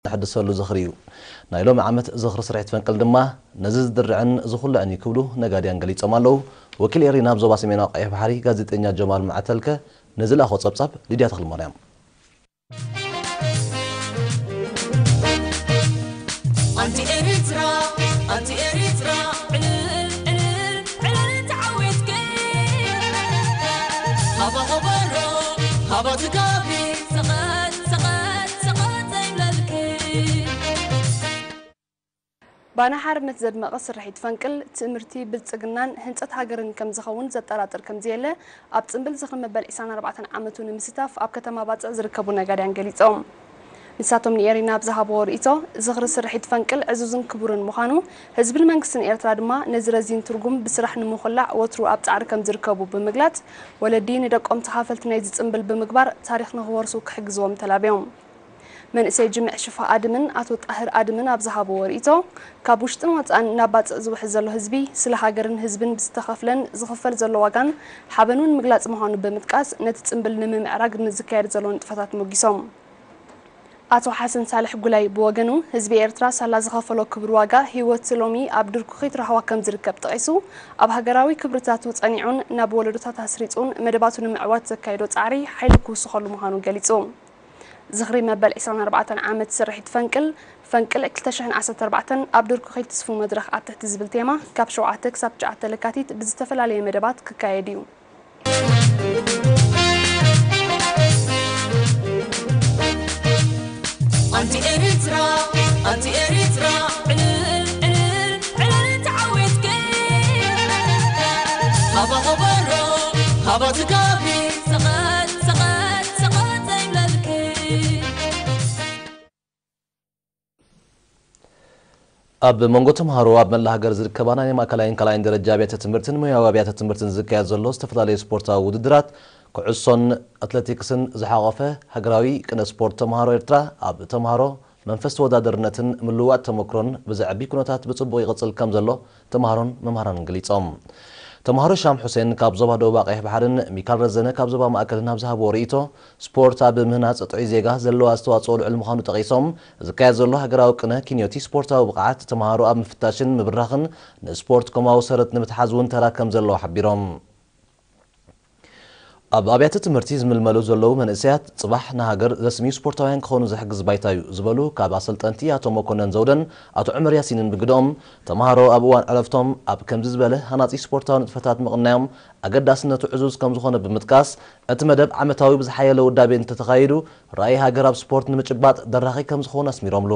ንሕድሰሉ ዝኽሪ እዩ። ናይ ሎሚ ዓመት ዝኽሪ ስርሒት ፈንቅል ድማ ነዚ ዝድርዕን ዝኹልዕን እዩ ክብሉ ነጋድያን ገሊጾም ኣለዉ። ወኪል ኤሪና ኣብ ዞባ ሰሜናዊ ቀይሕ ባሕሪ ጋዜጠኛ ጀማል ማዕተልከ ነዚ ልኣኾ ጸብጻብ ሊድያ ተኽለማርያም። ኣንቲ ኤሪትራ፣ ኣንቲ ኤሪትራ፣ ዕልል፣ ዕልል፣ ዕልል ተዓዊትኪ። ሃባ ሃባሮ፣ ሃባ ትጋቢ። ሰቐት፣ ሰቐት፣ ሰቐት ዘይብለልኪ። ባና ሓርነት ዘድመቐ ስርሒት ፈንቅል፣ ትእምርቲ፣ ብልጽግናን ህንጸት ሃገርን ከም ዝኸውን ዘጠራጥር ከም ዘየለ፣ ኣብ ጽምብል ዝኽሪ መበል ዕስራን ኣርባዕተን ዓመቱ ንምስታፍ ኣብ ከተማ ባጽዕ ዝርከቡ ነጋድያን ገሊጾም። ንሳቶም ንኤሪና ኣብ ዝሃብዎ ርእይቶ፣ ዝኽሪ ስርሒት ፈንቅል ዕዙዝን ክቡርን ምዃኑ፣ ህዝብን መንግስትን ኤርትራ ድማ ነዚ ረዚን ትርጉም ብስራሕ ንምኹላዕ ወትሩ ኣብ ጻዕሪ ከም ዝርከቡ ብምግላጽ፣ ወለዲ ንደቆም ተኻፈልቲ ናይዚ ጽምብል ብምግባር ታሪኽ ንኽወርሱ ክሕግዝዎም ተላብዮም። መንእሰይ ጅምዕ ሽፋ ኣድምን ኣቶ ጣህር ኣድምን ኣብ ዝሃብዎ ርእይቶ፣ ካብ ውሽጥን ወጻእን ናብ ባጽዕ ዝውሕዝ ዘሎ ህዝቢ፣ ስለ ሃገርን ህዝብን ብዝተኸፍለን ዝኽፈል ዘሎ ዋጋን ሓበኑን ምግላጽ ምዃኑ ብምጥቃስ፣ ነቲ ጽምብል ንምምዕራግ ንዝካየድ ዘሎ ንጥፈታት ሞጊሶም። ኣቶ ሓሰን ሳልሕ ጉላይ ብወገኑ፣ ህዝቢ ኤርትራ ሳላ ዝኸፈሎ ክቡር ዋጋ ህይወት ሎሚ ኣብ ድርኩኺት ራህዋ ከም ዝርከብ ጠቒሱ፣ ኣብ ሃገራዊ ክብርታቱ ጸኒዑን ናብ ወለዶታት ኣስሪጹን መደባቱ ንምዕዋት ዘካየዶ ጻዕሪ ሓይሊ ክውስኸሉ ምዃኑ ገሊጹ። ዝኽሪ መበል ዕስራን ኣርባዕተን ዓመት ስርሒት ፈንቅል፣ ፈንቅል ክልተ ሽሕን ዓሰርተ ኣርባዕተን ኣብ ድርኩኺት ትስፉ መድረኽ ኣብ ትሕቲ ዝብል ቴማ፣ ካብ ሸውዓተ ክሳብ ትሽዓተ ለካቲት ብዝተፈላለየ መደባት ክካየድ እዩ። ኣንቲ ኤሪትራ፣ ኣንቲ ኤሪትራ፣ ዕልል፣ ዕልል፣ ዕልል ተዓዊትኪ። ሃባ ሃባሮ፣ ሃባ ትጋቢ። ሰቐት፣ ሰቐት፣ ሰቐት ዘይብለልኪ። ኣብ መንጎ ተምሃሮ ኣብ መላእ ሃገር ዝርከባ ናይ ማእከላይን ካልኣይን ደረጃ ኣብያተ ትምህርትን ሞያዊ ኣብያተ ትምህርትን ዝካየድ ዘሎ ዝተፈላለዩ ስፖርታዊ ውድድራት ኩዕሶን ኣትሌቲክስን ዝሓቖፈ ሃገራዊ ቅነ ስፖርት ተምሃሮ ኤርትራ ኣብ ተምሃሮ መንፈስ ተወዳደርነትን ምልውዋጥ ተመክሮን ብዘዕቢ ኩነታት ብጽቡቕ ይቕጽል ከም ዘሎ ተምሃሮን መምሃራንን ገሊጾም። ተምሃሮ ሻም ሑሴን ካብ ዞባ ደቡብ ቀይሕ ባሕርን ሚካል ረዘነ ካብ ዞባ ማእከልን ኣብ ዝሃብዎ ርእይቶ፣ ስፖርት ኣብ ምህናጽ ጥዑይ ዜጋ ዘለዎ ኣስተዋጽኦ ልዑል ምዃኑ ጠቒሶም፣ ዝካየድ ዘሎ ሃገራዊ ቅነ ኪንዮቲ ስፖርታዊ ብቕዓት ተምሃሮ ኣብ ምፍታሽን ምብራኽን ንስፖርት ኮማዊ ሰረት ንምትሓዝ እውን ተራ ከም ዘለዎ ሓቢሮም። ኣብ ኣብያተ ትምህርቲ ዝምልመሉ ዘለዉ መንእሰያት ጽባሕ ንሃገር ዘስምዩ ስፖርታውያን ክኾኑ ዝሕግዝ ባይታ እዩ ዝበሉ ካብ ኣሰልጠንቲ ኣቶ መኮነን ዘውደን ኣቶ ዑመር ያሲንን ብግደኦም፣ ተምሃሮ ኣብ እዋን ዕረፍቶም ኣብ ከምዚ ዝበለ ሃናጺ ስፖርታዊ ንጥፈታት ምቕናዮም ኣገዳስነቱ ዕዙዝ ከም ዝኾነ ብምጥቃስ፣ እቲ መደብ ዓመታዊ ብዝሓየለ ውዳቤ እንተተኻይዱ ራእይ ሃገር ኣብ ስፖርት ንምጭባጥ ደራኺ ከም ዝኸውን ኣስሚሮምሉ።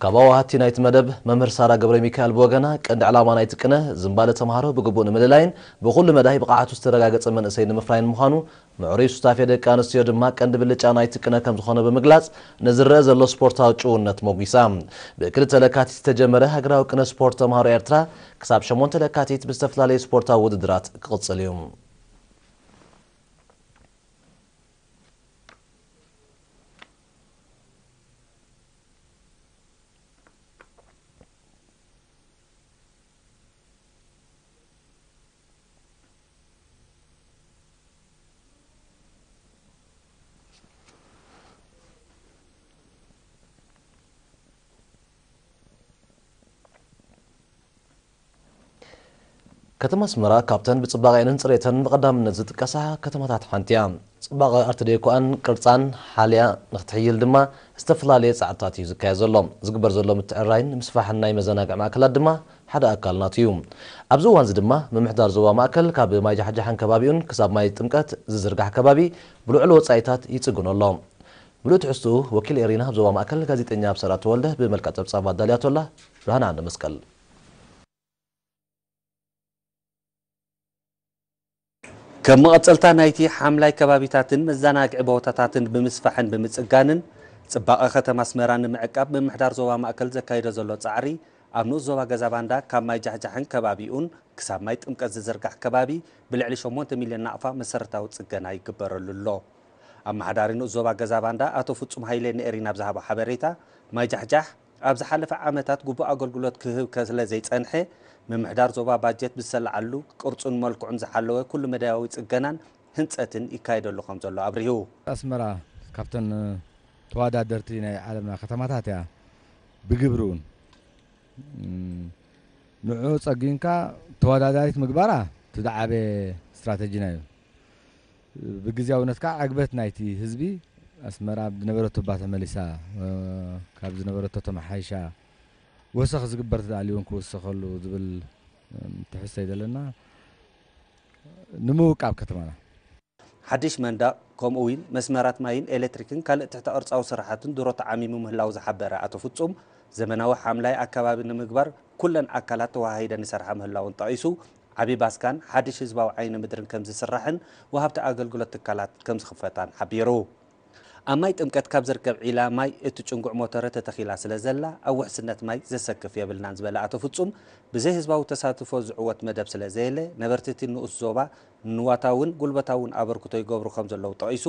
ካብ ኣዋሃድቲ ናይቲ መደብ መምህር ሳራ ገብረ ሚካኤል ብወገና፣ ቀንዲ ዕላማ ናይቲ ቅነ ዝንባለ ተምሃሮ ብግቡእ ንምልላይን ብኹሉ መዳይ ብቕዓቱ ዝተረጋገጸ መንእሰይ ንምፍራይን ምዃኑ፣ ምዕሩይ ሱታፌ ደቂ ኣንስትዮ ድማ ቀንዲ ብልጫ ናይቲ ቅነ ከም ዝኾነ ብምግላጽ፣ ንዝረአ ዘሎ ስፖርታዊ ጭውነት ሞጒሳ። ብክልተ ለካቲት ዝተጀመረ ሃገራዊ ቅነ ስፖርት ተምሃሮ ኤርትራ ክሳብ ሸሞንተ ለካቲት ብዝተፈላለየ ስፖርታዊ ውድድራት ክቕጽል እዩ። ከተማ ኣስመራ ካብተን ብጽባቐኣንን ጽሬተን ብቐዳምነት ዝጥቀሳ ከተማታት ሓንቲ እያ። ጽባቐ ኣርትዴኮኣን ቅርጻን ሓልያ ንኽትሕይል ድማ ዝተፈላለየ ጻዕርታት እዩ ዝካየድ ዘሎ። ዝግበር ዘሎ ምትዕርራይን ምስፋሕን ናይ መዘናግዒ ማእከላት ድማ ሓደ ኣካል ናቱ እዩ። ኣብዚ እዋን እዚ ድማ ምምሕዳር ዞባ ማእከል ካብ ማይ ጃሕጃሕን ከባቢኡን ክሳብ ማይ ጥምቀት ዝዝርጋሕ ከባቢ ብልዑል ወጻኢታት ይጽግኖ ኣሎ። ምሉእ ትሕዝትኡ ወኪል ኤሪና ኣብ ዞባ ማእከል ጋዜጠኛ ኣብሰራ ተወልደ ብመልክዕ ጸብጻብ ኣዳልያቶ ኣላ። ብርሃነ ዓንደ መስቀል። ከም መቐጸልታ ናይቲ ሓምላይ ከባቢታትን መዘናግዒ ቦታታትን ብምስፋሕን ብምጽጋንን፣ ጽባቐ ከተማ ኣስመራ ንምዕቃብ ምምሕዳር ዞባ ማእከል ዘካይዶ ዘሎ ጻዕሪ፣ ኣብ ንኡስ ዞባ ገዛ ባንዳ ካብ ማይ ጃሕጃሕን ከባቢኡን ክሳብ ማይ ጥምቀት ዝዝርጋሕ ከባቢ ብልዕሊ ሸሞንተ ሚልዮን ናቕፋ መሰረታዊ ጽገና ይግበረሉ ኣሎ። ኣመሓዳሪ ንኡስ ዞባ ገዛ ባንዳ ኣቶ ፍጹም ሃይለ ንኤሪና ኣብ ዝሃቦ ሓበሬታ፣ ማይ ጃሕጃሕ ኣብ ዝሓለፈ ዓመታት ግቡእ ኣገልግሎት ክህብ ከ-፣ ስለ ዘይጸንሐ፣ ምምሕዳር ዞባ ባጀት ብዝሰልዓሉ ቅርጹን መልክዑን ዝሓለወ ኩሉ መዳያዊ ጽገናን ህንጸትን ይካየደሉ ከም ዘሎ ኣብሪሁ። ኣስመራ ካብተን ተወዳደርቲ ናይ ዓለምና ከተማታት እያ። ብግብሪ እውን፣ እም፣ ንዑ ጸጊንካ ተወዳዳሪት ምግባራ እቲ ዝዓበየ ስትራተጂና እዩ። ብግዝያውነት ከዓ ዕግበት ናይቲ ህዝቢ ኣስመራ ኣብ ዝነበረቶ እባ ተመሊሳ፣ እ፣ ካብ ዝነበረቶ ተመሓይሻ ወሰኽ ዝግበር ተዳልዩ እውን ክውሰኸሉ ዝብል፣ እም፣ ትሕዝቶ እዩ ዘለና። ንምውቃብ ከተማና። ሓድሽ መንደቕ፣ ከምኡ እውን መስመራት ማይን ኤሌክትሪክን ካልእ ትሕተ ቅርጻዊ ስራሓትን ድሮ ተዓሚሙ ምህላው ዝሓበረ ኣቶ ፍጹም፣ ዘመናዊ ሓምላይ ኣከባቢ ንምግባር ኩለን ኣካላት ተወሃሂደን ይሰርሓ ምህላውን ጠቒሱ፣ ዓቢ ባስካን ሓድሽ ህዝባዊ ዓይኒ ምድርን ከም ዝስራሕን ወሃብቲ ኣገልግሎት ትካላት ከም ዝኽፈታን ሓቢሩ። ኣብ ማይ ጥምቀት ካብ ዝርከብ ዒላ ማይ እቲ ጭንጉዕ ሞተረ ተተኺላ ስለ ዘላ፣ ኣብ ውሕስነት ማይ ዘሰክፍ የብልናን ዝበለ ኣቶ ፍጹም፣ ብዘይ ህዝባዊ ተሳትፎ ዝዕወት መደብ ስለ ዘየለ፣ ነበርቲ እቲ ንኡስ ዞባ ንዋታውን ጉልበታውን ኣበርክቶ ይገብሩ ከም ዘለዉ ጠቒሱ፣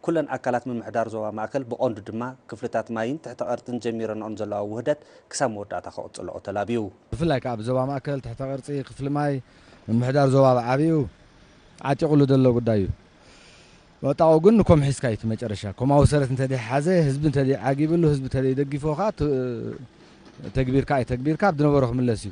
ኩለን ኣካላት ምምሕዳር ዞባ ማእከል ብቐንዱ ድማ ክፍልታት ማይን ትሕተ ቅርጽን ጀሚረንኦም ዘለዋ ውህደት ክሳብ መወዳእታ ክቕጽልኦ ተላብዩ። ብፍላይ ከኣ ኣብ ዞባ ማእከል ትሕተ ቅርጺ ክፍሊ ማይ ምምሕዳር ዞባ ብዓብዩ ዓጢቑሉ ዘሎ ጉዳይ እዩ። ወጣቑ ግን ንኮም ሒዝካ እዩ እቲ መጨረሻ። ኮማዊ ሰረት እንተደይ ሓዘ፣ ህዝቢ እንተደይ ዓጊብሉ፣ ህዝቢ እንተደይ ደጊፍዎ ከኣ ት-፣ ተግቢርካ ኣይተግቢርካ ኣብ ዝነበሮ ክምለስ እዩ።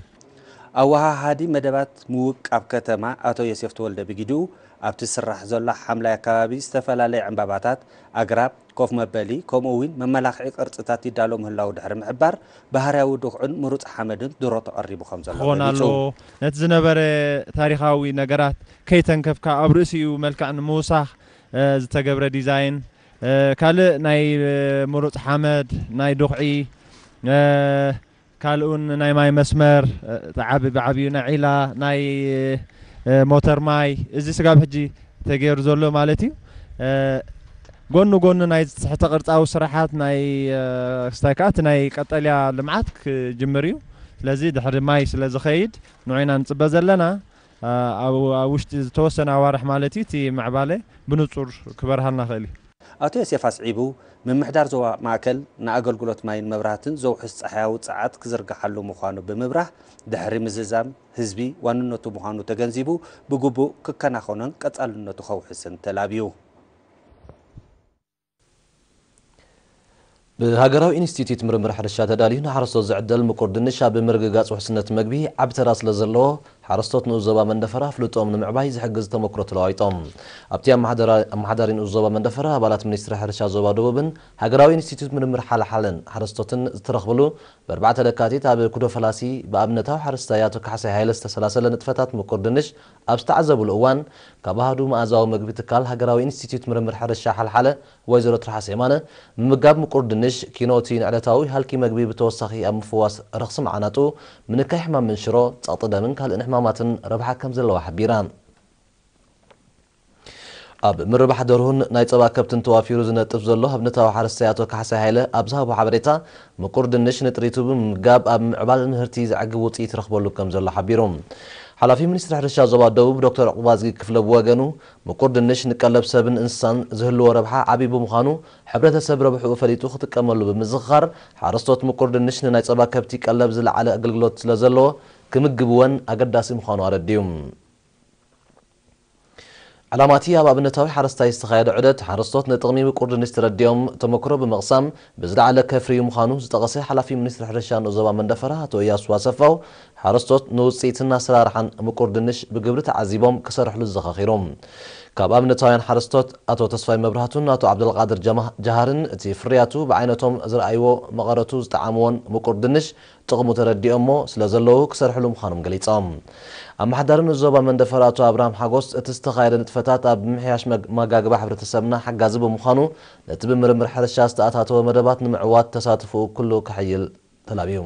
ኣወሃሃዲ መደባት ምውቃብ ከተማ ኣቶ ዮሴፍ ተወልደ ብጊዲኡ፣ ኣብቲ ዝስራሕ ዘሎ ሓምላይ ኣከባቢ ዝተፈላለየ ዕምባባታት፣ ኣግራብ፣ ኮፍ መበሊ፣ ከምኡ እውን መመላኽዒ ቅርጽታት ይዳሎ ምህላዉ ድሕሪ ምሕባር፣ ባህርያዊ ድኹዕን ምሩጽ ሓመድን ድሮ ተቐሪቡ ከም ዘሎ ክኾን ገሊጹ። ኣለዎ። ነቲ ዝነበረ ታሪኻዊ ነገራት ከይተንከፍካ ኣብ ርእሲኡ መልክዕ ንምውሳኽ፣ እ፣ ዝተገብረ ዲዛይን፣ እ፣ ካልእ ናይ፣ እ፣ ምሩጽ ሓመድ፣ ናይ ድኹዒ፣ እ፣ ካልእ እውን ናይ ማይ መስመር፣ እ፣ ዓቢ ብዓቢኡ ናይ ዒላ፣ ናይ፣ እ፣ ሞተር ማይ፣ እዚ ስጋብ ሕጂ ተገይሩ ዘሎ ማለት እዩ። እ፣ ጎኑ ጎኑ ናይ ትሕተ ቅርጻዊ ስራሓት ናይ፣ እ፣ ክስታይ ከኣ እቲ ናይ ቀጠልያ ልምዓት ክጅምር እዩ። ስለዚ ድሕሪ ማይ ስለ ዝኸይድ ንዑ ኢና ንጽበ ዘለና። እ፣ ኣብ፣ ኣብ ውሽጢ ዝተወሰነ ኣዋርሕ ማለት እዩ እቲ ምዕባለ ብንጹር ክበርሃልና ክእል እዩ። ኣቶ ዮሴፍ ኣስዒቡ፣ ምምሕዳር ዞባ ማእከል ንኣገልግሎት ማይን መብራህትን ዘውሕስ ጸሓያዊ ጸዓት ክዝርግሓሉ ምዃኑ ብምብራህ፣ ድሕሪ ምዝዛም ህዝቢ ዋንነቱ ምዃኑ ተገንዚቡ፣ ብግቡእ ክከናኸኖን ቀጻልነቱ ከውሕስን ተላብዩ። ብሃገራዊ ኢንስቲትዩት ምርምር ሕርሻ ተዳልዩ ንሓረስቶት ዝዕደል ምቁር ድንሽ ኣብ ምርግጋጽ ውሕስነት መግቢ ዓቢ ተራ ስለ ዘለዎ፣ ሓረስቶት ንኡስ ዞባ መንደፈራ ኣፍልጦኦም ንምዕባይ ዝሕግዝ ተመክሮ ተለዋዊጦም። ኣብቲ ኣመሓደራ-፣ ኣመሓዳሪ ንኡስ ዞባ መንደፈራ፣ ኣባላት ሚኒስትሪ ሕርሻ ዞባ ደቡብን ሃገራዊ ኢንስቲትዩት ምርምር ሓልሓለን ሓረስቶትን ዝተረኽብሉ፣ ብኣርባዕተ ለካቲት ኣብ ኩዶ ፈላሲ ብኣብነታዊ ሓረስታይ ኣቶ ካሕሳይ ሃይለ ዝተሰላሰለ ንጥፈታት ምቁር ድንሽ ኣብ ዝተዓዘብሉ እዋን፣ ካብ ኣሃዱ መኣዛዊ መግቢ ትካል ሃገራዊ ኢንስቲትዩት ምርምር ሕርሻ ሓልሓለ ወይዘሮ ትርሓስ የማነ፣ ምምጋብ ምቁር ድንሽ ኪኖ እቲ ንዕለታዊ ሃልኪ መግቢ ብተወሳኺ ኣብ ምፍዋስ ረኽሲ መዓናጡ፣ ምንካይ ሕማም መንሽሮ፣ ጸቕጢ ደምን ካልእን ሕማማትን ረብሓ ከም ዘለዋ ሓቢራ። ኣብ ምርባሕ ደርሁን ናይ ጸባ ከብትን ተዋፊሩ ዝነጥፍ ዘሎ ኣብነታዊ ሓረስታይ ኣቶ ካሕሳይ ሃይለ ኣብ ዝሃቦ ሓበሬታ፣ ምቁር ድንሽ ንጥሪቱ ብምምጋብ ኣብ ምዕባል ምህርቲ ዘዕግብ ውጽኢት ይረኽበሉ ከም ዘሎ ሓቢሩ። ሓላፊ ሚኒስትሪ ሕርሻ ዞባ ደቡብ ዶክተር ዕቁባዝጊ ክፍለ ብወገኑ፣ ምቁር ድንሽ ንቀለብ ሰብን እንስሳን ዝህልዎ ረብሓ ዓቢ ብምዃኑ፣ ሕብረተሰብ ረብሕኡ ፈሊጡ ክጥቀመሉ ብምዝኽኻር፣ ሓረስቶት ምቁር ድንሽ ንናይ ጸባ ከብቲ ቀለብ ዝለዓለ ኣገልግሎት ስለ ዘለዎ፣ ክምግብወን ኣገዳሲ ምዃኑ ኣረዲኡ። ዕላማ እቲ ኣብ ኣብነታዊ ሓረስታይ ዝተኻየደ ዑደት፣ ሓረስቶት ንጥቕሚ ምቁር ድንሽ ተረዲኦም ተመክሮ ብምቕሳም ብዝለዓለ ከፍርዩ ምዃኑ ዝጠቐሰ ሓላፊ ሚኒስትሪ ሕርሻ ንኡስ ዞባ መንደፈራ ኣቶ እያሱ ኣሰፋው፣ ሓረስቶት ንውፅኢትን ኣሰራርሓን ምቁር ድንሽ ብግብሪ ተዓዚቦም ክሰርሕሉ ዘኻኺሩ። ካብ ኣብነታውያን ሓረስቶት ኣቶ ተስፋይ መብራህቱን ኣቶ ዓብደልቃድር ጀማ-፣ ጀሃርን፣ እቲ ፍርያቱ ብዓይነቶም ዝረኣይዎ፣ መቐረቱ ዝጠዓምዎን ምቁር ድንሽ ጥቕሙ ተረዲኦሞ ስለ ዘለዉ ክሰርሕሉ ምዃኖም ገሊጾም። ኣመሓዳሪ ንኡስ ዞባ መንደፈራ ኣቶ ኣብርሃም ሓጎስ፣ እቲ ዝተኻየደ ንጥፈታት ኣብ ምምሕያሽ መግ-፣ መጋግባ ሕብረተሰብና ሓጋዚ ብምዃኑ፣ ነቲ ብምርምር ሕርሻ ዝተኣታተወ መደባት ንምዕዋት ተሳትፎኡ ኩሉ ከሐይል ተላብዩ።